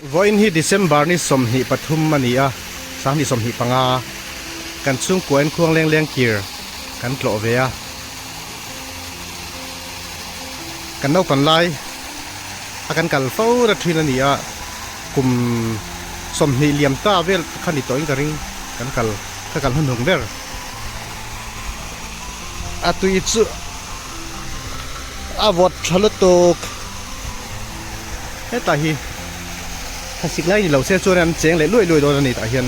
Vawiin hi December ni 23 a ni a, 2025, kan chhungkuain khuang leng leng kir kan tlawh ve a. Kan naupan lai a kan kal fo na thin a ni a, kum 20 liam ta vel kha ni tawhin ka ring kan kal ka kal hnuhnung ber. A tui chu a vawt tha lutuk. Hetah hi thlasik lai ni lo se chuan an cheng leh luai luai dawn a ni tah hian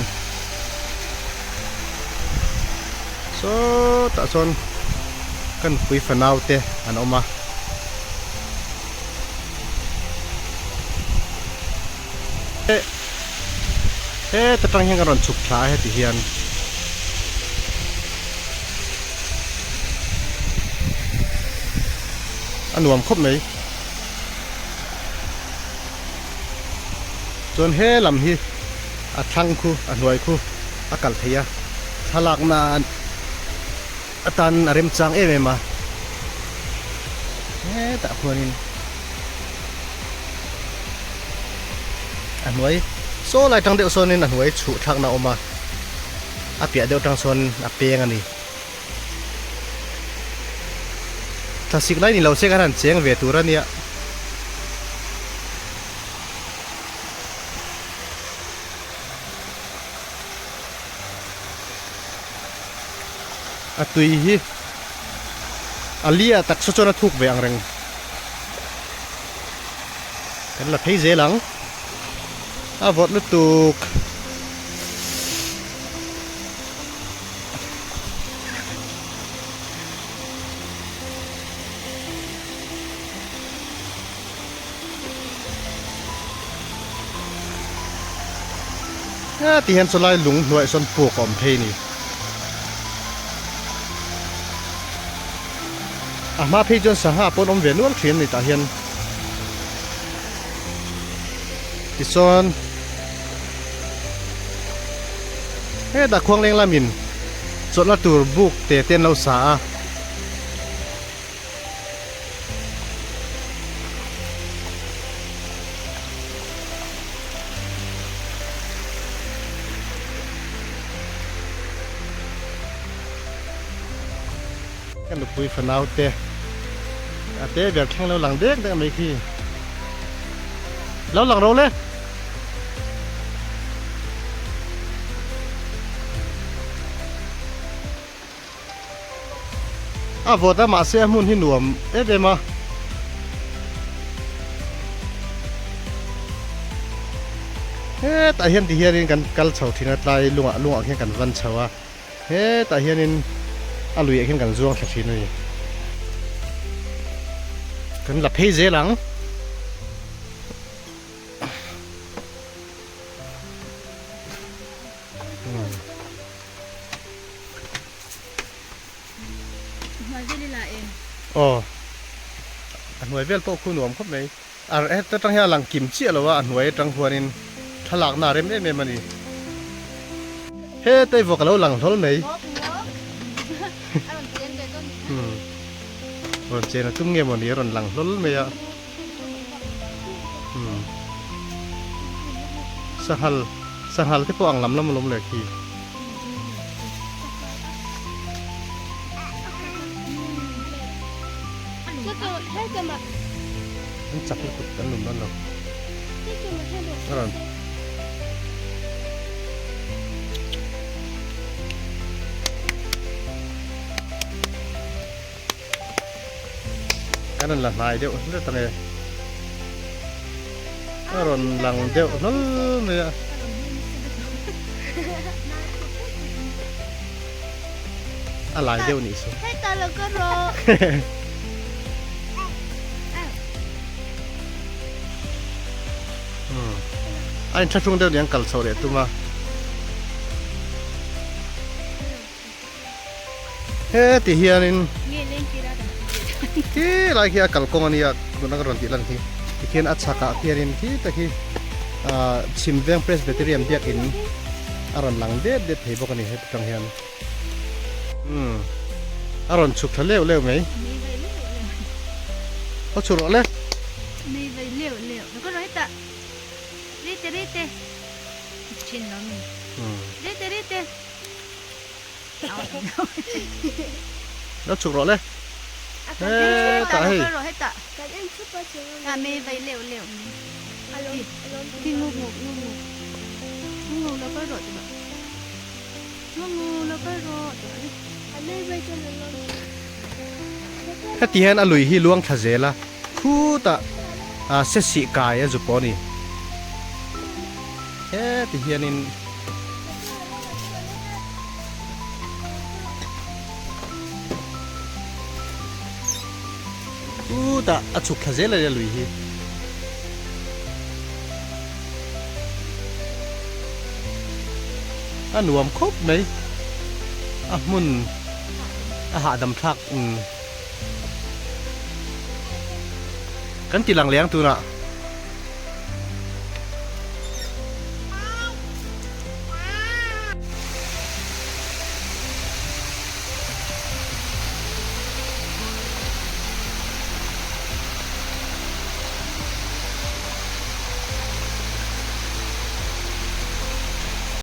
sawtah sawn ka nupui fanau te an awm a. Heta tang hian kan rawn chhuk thla a heti hian. A nuam khawp mai. Chuan he lam hi a thlang khu a hnuai khu a kal thei a thlalak nan atan a remchang em em a hetah khuanin a hnuai saw lai tang deuh sawnin a hnuai chhuh thlakna a awm a a piah deuh tang sawn a peng a ni. Thlasik lai ni lo se khan han cheng ve tur a nia. A tui hi a lia tak saw chuan a thuk ve ang reng. Kan la phei zel ang. A vawt lutuk. Ti hian chulai lung hnuaiah sawn puk a awm phei a ni. A hma phei chuan sangha pawh an awm ve nual thin a ni tah hian. Tichuan. Hetah khuangleng lamin chawlhna tur buk te te an lo sa a. Ka nupui fanau te a te ber thleng lo lang dek dek mai khi. Lo lang ro le. A vawt a mahse a hmun hi nuam em em a. Hetah hian ti hianin kan kal chho thin a tlai lungah lungah khian kan van chho a. Hetah hianin a luiah hian kan zuang thla thin a ni. Kan la phei zel ang. Aw a hnuai vel pawh khu nuam khawp mai. A heta tang hian a lang kim chiah lo a, a hnuai atang huanin thlalakna a rem em em a ni. Heta i vawk a lo lang hlawl mai. Rawn chen a tum nge mawni a rawn lang hlawl mai a. Sanghal sanghal te pawh ang lam lam a lawm leh khi. An chak lutuk an lum dawn lo. A rawn. Kan rawn la hnai deuh hlet ang e. A rawn lang deuh hlawl mai a. A lai deuh nih chu. Heta lo ka rawh. A inthlahrung deuh nih an kal chho leh tum a. Heti hianin khi lai khi a kalkawng a nia tuna ka rawn tih lan hi tikhian a chhakah khianin khi tak hi ah Chhimveng Presbyterian biakin a rawn lang det det thei bawk a ni heti tang hian umm a rawn chhuk thla leuh leuh mai aw chhuk rawh le. Rite rite. Thin lo mi. Rite rite. Lo chhuk rawh le. Hetah hei. Kan en thup a chhung a. A me vai leuh leuh mi. Ti ngu ngu ngu ngu. Ngu ngu lo kal rawh ti ba. Ngu ngu lo kal rawh ti ba. A me vai chuan a lawm. Heti hian a lui hi luang thla zel a, khutah se sih kai a zu pawh a ni. Heti hianin. Chutah a chhuk thla zel a nia lui hi. A nuam khawp mai. A hmun a hahdam thlak umm. Kan ti lang leng tunah.